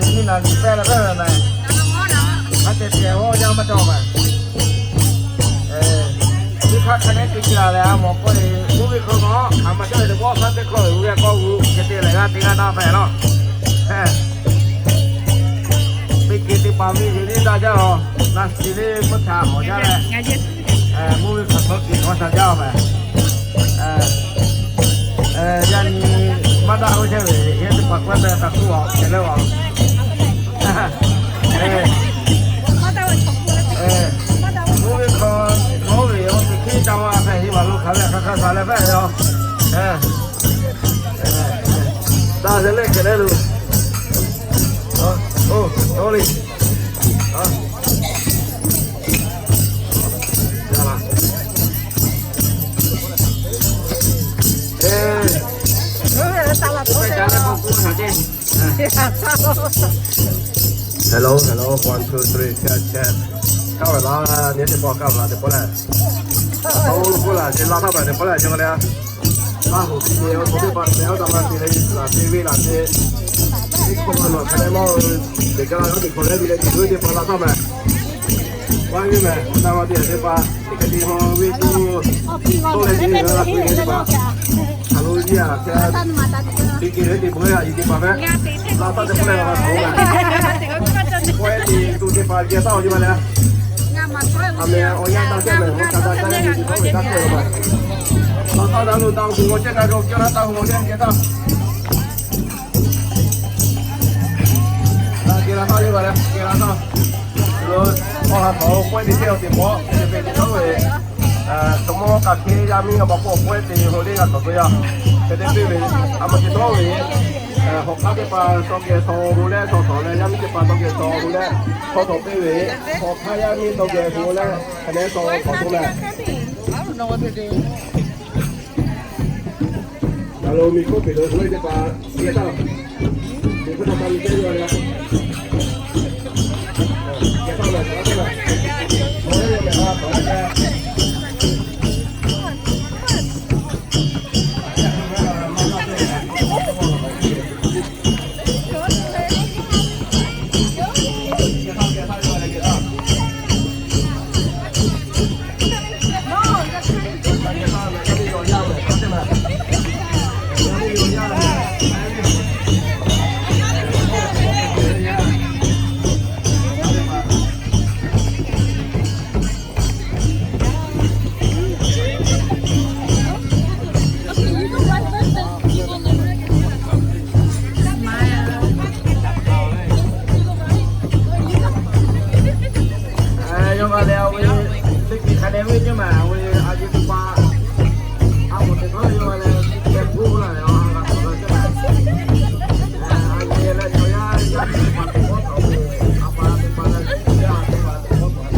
Nyiˇ naˍ riˍ pehˇ leh pehˇ ve meh. Haˉ te te g'awˇ yaˇ maˇ cawˬ meh. Teˇ hk'aˇ hk'a nehˉ te ci la leh a mawˬ k'oˆ ve, mvuhˇ miˬ hk'aw nawˉ a maˇ cawˬ ve teˇ pawˆ haˉ teˇ hkawˇ ve g'uˇ ve k'awˇ g'uˇ hk'e te lehˬ g'aˇ te g'aˇ daꞈ hpehꞈ laˇ. Teˇ hk'e teˇ pa miˇ ve liˇ daꞈ jaˇ law. Naˬ shiˍ liˇ mvuhˇ htaꞈ hawˍ jaˇ leh, mvuhˇ miˬ hk'aw hk'awꞈ te hk'awꞈ htaꞈ jaˇ meh. Yaˇ nyi maˇ daꞈ ve chehˇ ve, yehˇ teˇ hpaˍ k'awehˇ meh htaꞈ k'oˆ a hk'e leh a. Mvuhˇ miˬ hk'aw nawˉ ve awˬ teꞈ hkiˉ ca ma hpehꞈ, nyi ma lo hk'aˬ ve hk'a hk'a shaˍ leh hpehꞈ ve a. Daꞈ leh leh hk'e leh lo. Oˇ, oˇ le. Hello, hello, one, two, three, check, check. Kaˇ ve laˇ, nyi teˇ pawˆ kaˇ ve laˇ teˇ pawˆ lehˬ. Taˇ oˇ lo k'oˆ laˇ, ce laˇ taˇ ma teˇ pawˆ lehˬ, ce ma leh. Laˇ hoꞈ piˇ ve awˬ to teˇ hpaˍ te awˬ taˇ ma te leh, laˬ te ve laˬ te. Teˇ hkawˇ ma nawˬ hk'a leh mawˇ, teˇ kaˇ la teˇ hkawˇ leh te leh, teˇ hkawˇ teˇ hpaˍ laˇ taˇ ma. Maˇ heˆ meh, awˬ taˇ ma te teˇ hpaˍ, teˇ hk'e te haw ve tuˬ, tawˇ leh te ve laˇ te ve teˇ hpaˍ. Hk'a lo yaˇ a, teˇ hk'e ve teˇ hpaˍ, yaˇ teˇ hpaˍ meh. Laˇ taˇ teˇ pawˆ lehˬ, k'awꞈ te tuˬ teˇ hpaˍ geh taˇ awˬ ce ma leh. A meh awˬ yanˇ taˇ chehˇ meh, awˬ kaꞈ taˇ chehˇ ve teˇ hpaˍ ve taˇ chehˇ ve ma. Laˇ taˇ daꞈ lo daꞈ kuˬ awˬ chehˇ kaꞈ k'awꞈ kehˬ laˇ taˇ hoꞈ awˬ chehˇ geh taˇ. Laˇ geh la taˇ ve ma leh, geh la taˇ. Awˬ ha htaꞈ k'awehˇ te chehˇ awˬ teꞈ pawˆ te ve teˇ cawˇ ve, tawˇ mawˇ kaꞈ hk'e yaˇ miˇ a ma k'awꞈ k'awehˇ te haw le g'a tawˍ ve yaˇ, hk'e te piˇ ve, a ma ce tawˇ ve, hawˬ hk'aˇ teˇ hpaˍ chaw geh chaw hu leh chaw tawˍ leh, yaˇ miˇ teˇ hpaˍ chaw geh chaw hu leh chaw tawˍ piˇ ve, hawˬ hk'aˇ yaˇ miˇ chaw geh hu leh, hk'e leh chaw tawˍ to leh. Aˬ lo miˬ hk'oˆ peˬ lo hui teˇ hpaˍ geh taˇ, miˬ hk'oˆ htaꞈ pa miˬ teˇ yawˇ leh, geh taˇ leh, geh taˇ leh, Yawˇ g'a leh a ve, teˇ hkui hk'a dehꞈ ve nyi ma ve a yeˇ teˇ hpaˍ, a moˍ teˇ hpaˍ yawˇ g'a leh, teˇ hkui laˬ ve a g'a k'awꞈ la ceˇ ma. A yeˇ leh chaw yaˇ yaˇ teˇ hpaˍ teˇ hpaˍ, a pa teˇ hpaˍ leh yaˇ teˇ hpaˍ teˇ hpaˍ.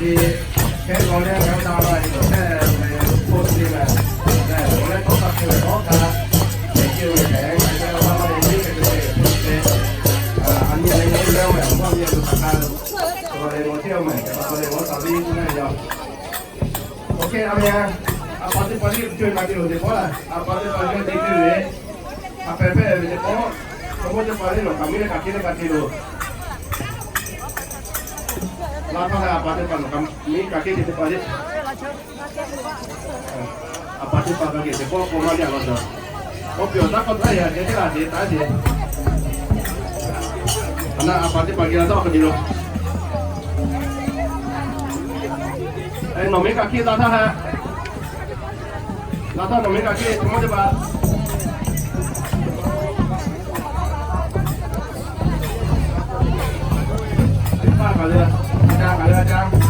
Ok, a meh, a pa teˇ pa liˇ co e ka te loˬ teˇ pawˆ la, a pa teˇ pa liˇ te te ve, a pehˬ pehˇ ve teˇ pawˆ, a mawˇ teˇ pa liˇ nawˬ kaꞈ miˉ leh kaꞈ te leh kaꞈ te loˬ. Laˇ htaˇ a pa teˇ pa nawˬ kaꞈ miˉ kaꞈ te teˇ pa liˇ. A pa teˇ pa kaꞈ geh teˇ pawˆ k'awꞈ maˇ yaˇ law daꞈ. Oˇ piˬ awˬ taˉ k'awꞈ taˉ yaˇ te teˇ g'aˇ te taˉ te. A na a pa teˇ pa geh la tawˇ hk'a te loˬ. Nawˬ miˉ kaꞈ te laˇ htaˇ ha. Laˇ htaˇ nawˬ miˉ kaꞈ te, mawˇ teˇ pa. Teˇ pa kaꞈ le, a ca kaꞈ le a ca.